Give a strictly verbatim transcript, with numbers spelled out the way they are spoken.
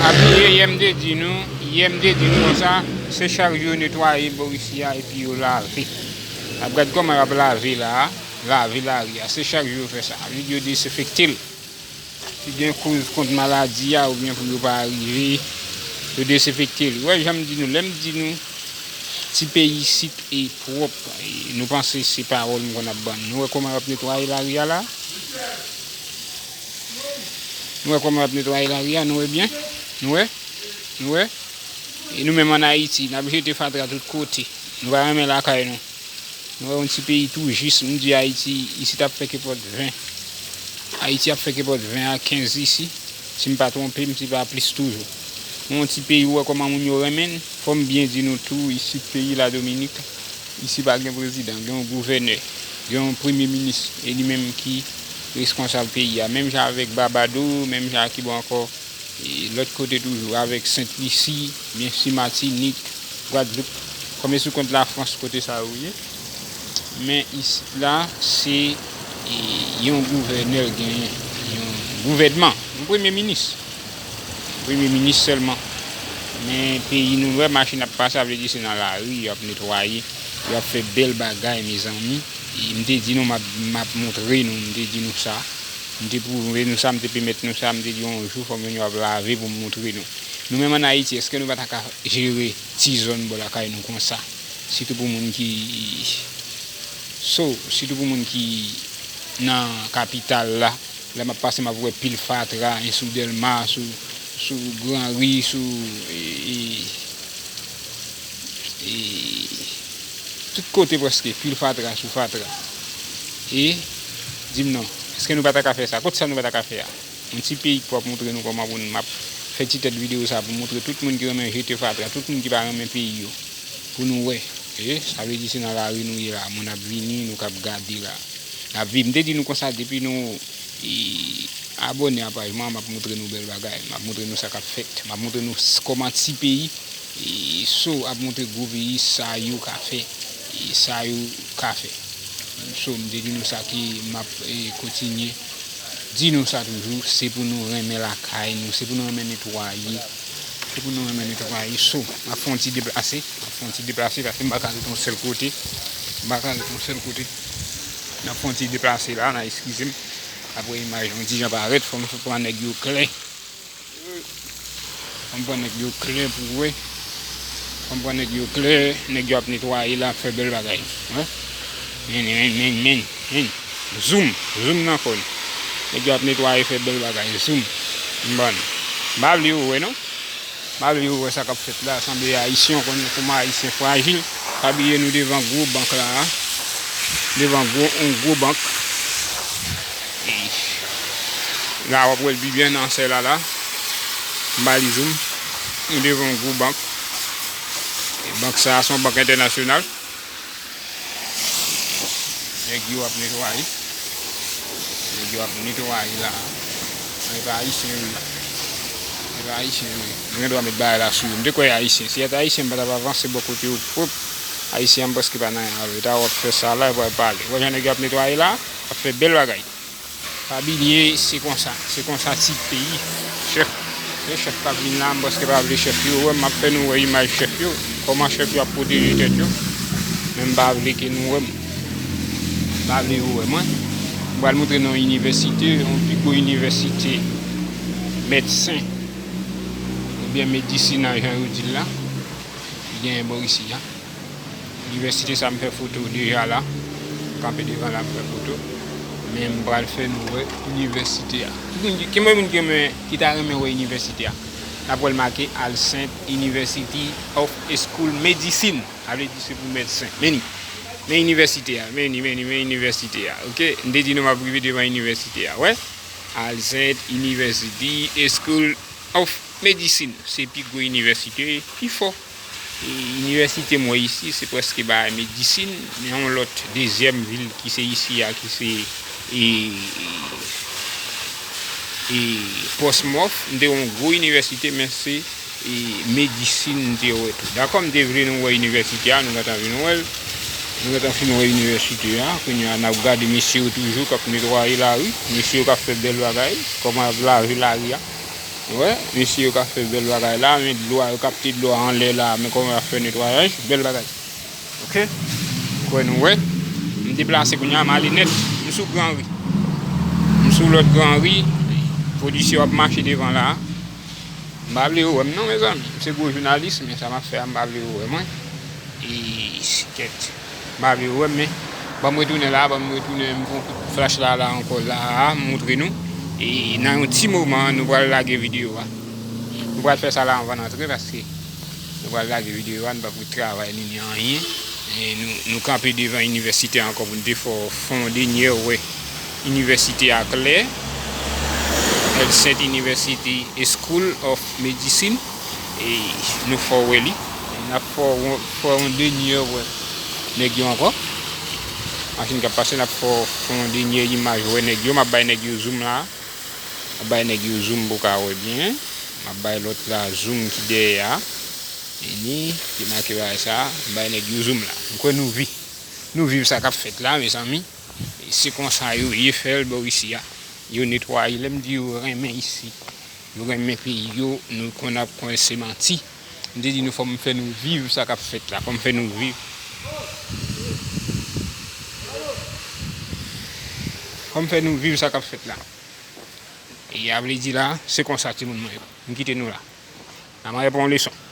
Apiye, yè m te di nou, yè m te di nou konsa, se chak jou yo netwaye bò isi a epi yo lave. N ap gad kòman y ap lave la a, lave lari a. Se chak jou yo fè sa. Yo dezenfekte l. Si gen koz kont maladi a oubyen pou yo pa rive, yo dezenfekte l. Ou wè, jan m di nou, lè m di nou, ti peyi isit e pwòp, e nou panse se pawòl m konn ap ban nou. Nou wè kòman y ap netwaye lari a la? Nou wè kòman y ap netwaye lari a, nou wè byen? Nou wè? Nou wè? E nou menm ann Ayiti, n ap jete fatra tout kote. Nou pa renmen lakay nou. Nou wè yon ti peyi tou jis, m di Ayiti, isit ap fè kenpòt ven. Ayiti ap fè kenpòt ven a kenz isi, si m pa twonpe m, si pa plis toujou. Nou yon ti peyi, ou wè kòman moun yo renmen n. Fò m byen di nou tou, isit peyi Ladominik, isi pa gen prezidan, gen yon gouvènè, gen yon premye minis, e li menm ki reskonsab peyi a. Menm jan avèk Babado, menm jan ak ki bò ankò, e lòt kote toujou, avèk Sent Lisi, byen si Matinik, Gwadloup, kòm e sou kont Lafrans kote sa yo ye. Men isit la, se, e, yon gouvènè l genyen, yon gouvènman, yon premye minis. Premye minis sèlman. Men peyi nou wè machin ap pase, sa vle di se nan lari y ap netwaye, y ap fè bèl bagay, mezanmi. E m te di nou, m ap, m ap montre nou, m te di nou sa. M te pwouve nou sa, m te pèmèt nou sa, m te di yon jou fò m vin yo ap lave pou m montre nou. Nou menm ann Ayiti, èske nou pa ta ka jere ti zòn bò lakay nou konsa? Sitou pou moun ki so, sitou pou moun ki nan kapital la, lè m ap pase, m ap wè pil fatra, en sou Dèlma, sou, sou Granri, sou, e, e, e, tout kote prèske, pil fatra sou fatra. E, di m non, èske nou pa ta ka fè sa? Kot sa nou pa ta ka fè a? Yon ti peyi k pwòp montre nou kòman pou n ap fè ti tèt videyo sa pou montre tout moun ki renmen jete fatra, tout moun ki pa renmen peyi yo, pou nou wè. E, sa vle di se nan lari nou ye la, moun ap vini, nou k ap gade la. N ap viv. M te di nou konsa, depi nou, e, abòne a paj mwen, m ap montre nou bèl bagay, m ap montre nou sa k ap fèt, m ap montre nou s-, kòman ti peyi, e, so ap montre gwo peyi sa yo ka fè, e, sa yo ka fè. So, m te di nou sa ke m ap, e, kontinye di nou sa toujou, se pou nou renmen lakay nou, se pou nou renmen netwaye, se pou nou renmen netwaye. So, m ap fè yon ti deplase, m ap fè yon ti deplase, paske m pa ka ret yon sèl kote, m pa ka ret yon sèl kote. M ap fè yon ti deplase la, n a eskize m. Apre imaj yon ti jan parèt, fò m pran nèg yo klè. Fò m pran nèg yo klè pou wè. Fò m pran nèg yo klè. Nèg yo ap netwaye la, ap fè bèl bagay. Wè. Men, men, men, men, men. Zoom. Zoom nan kò l. Nèg yo ap netwaye, fè bèl bagay. Zoom. M ban nou. M pa vle yo wè non. M pa vle yo wè sa k ap fèt la. Sanble Ayisyen, w konnen kòman Ayisyen frajil. Pa bliye nou devan gwo bank la a. Devan gwo, yon gwo bank. E la, w ap wè l pi byen nan sèl la la. M ba li zoom. Nou devan yon gwo bank. E bank sa a, se yon bank entènasyonal. Nèg yo ap netwaye. Nèg yo ap netwaye la. E pa Ayisyen yo ye. E pa Ayisyen yo ye. Nou gen dwa met bagay la sou yo. M te kwè Ayisyen. Si y t Ayisyen, m pa t ap avanse bò kote yo pwòp. Ayisyen an m prèske pa nan yon avè. Ta w ap fè sa la, epi w ap pale. Ou wè jan nèg yo ap netwaye la? Ap fè bèl bagay. Pa bliye, se konsa. Se konsa ti peyi. Chèf. Se chèf k ap vin la, m prèske pa vle chèf yo wè m. M ap fè nou wè imaj chèf yo. Kòman chèf yo ap pwoteje tèt yo. Men m pa vle ke nou wè m. M pa vle yo wè mwen. M pral montre nou yon inivèsite, yon pi gwo inivèsite medsen oubyen medisin an, jan yo di l la. Li genyen bò isi a. Inivèsite sa m fè foto deja la. Kanpe devan la m fè foto. Men m pral fè nou wè inivèsite a. Ki moun ki, ki moun ki renmen, ki ta renmen wè inivèsite a? N ap wè l make Al Saint University of School Medicine. Sa vle di se pou medsen. Men li. Men inivèsite a. Men li, men li, men inivèsite a. Oke? M te di nou m ap rive devan inivèsite a. Wè? Al Saint University School of Medicine. Se pi gwo inivèsite, pi fò. E inivèsite m wè isi, se prèske bagay medisin. Men yon lòt, dezyèm vil ki se isi a, ki se, e, e, Portsmouth, m te wè yon gwo inivèsite, men se, e, medisin m te wè tou. Dakò, m te vle nou wè inivèsite a, nou gentan vin wè l. Nou gentan fin wè inivèsite a. Kounye a, n ap gade mesye yo toujou k ap netwaye lari. Mesye yo k ap fè bèl bagay. Kòman y ap lave lari a. Ou wè, mesye yo ka fè bèl bagay la, men dlo a, yo kapte dlo a anlè la, men kòman yo ap fè netwayaj, bèl bagay. Oke? Kwè nou wè. M deplase kounye a, m ale nèt. M sou Gran Ri. M sou lòt Gran Ri. Polisye yo ap mache devan la. M pa vle yo wè m non, mezanmi. M se gwo jounalis, men sa m ap fè a, m pa vle yo wè mwen. E, kèt. M pa vle yo wè m, men ban m retounen la, ban m retounen, m pran kout flach la, la ankò la, m moutre nou. E nan yon ti moman, nou pral lage videyo a. Nou pral fè sa la anvan n antre, paske nou pral lage videyo a, nou pa pou travay ni, ni anyen. E nou, nou kanpe devan inivèsite a ankò pou n te fè, fè yon dènye wè inivèsite a klè. Health Saint University School of Medicine. E nou fè w wè li. N ap fè w, fè w yon dènye wè nèg yo ankò. Machin k ap pase, n ap fè w, fè w yon dènye imaj wè nèg yo. M ap bay nèg yo zoom la. M ap bay nèg yo zoom pou w ka wè byen. M ap bay lòt la zoom ki dèyè a. Vini, ki make bagay sa. M bay nèg yo zoom la. M kwè nou vi. Nou viv sa k ap fèt la, mezanmi. E se konsa yo ye fè l bò isi a. Yo netwaye. Lè m di yo renmen isi, yo renmen peyi yo, nou konn ap kwè se manti. M te di nou fò m fè nou viv sa k ap fèt la. Fò m fè nou viv. Fò m fè nou viv sa k ap fèt la. E a vle di la, se konsa timoun mwen yo. M kite nou la. N a mare pou yon leson.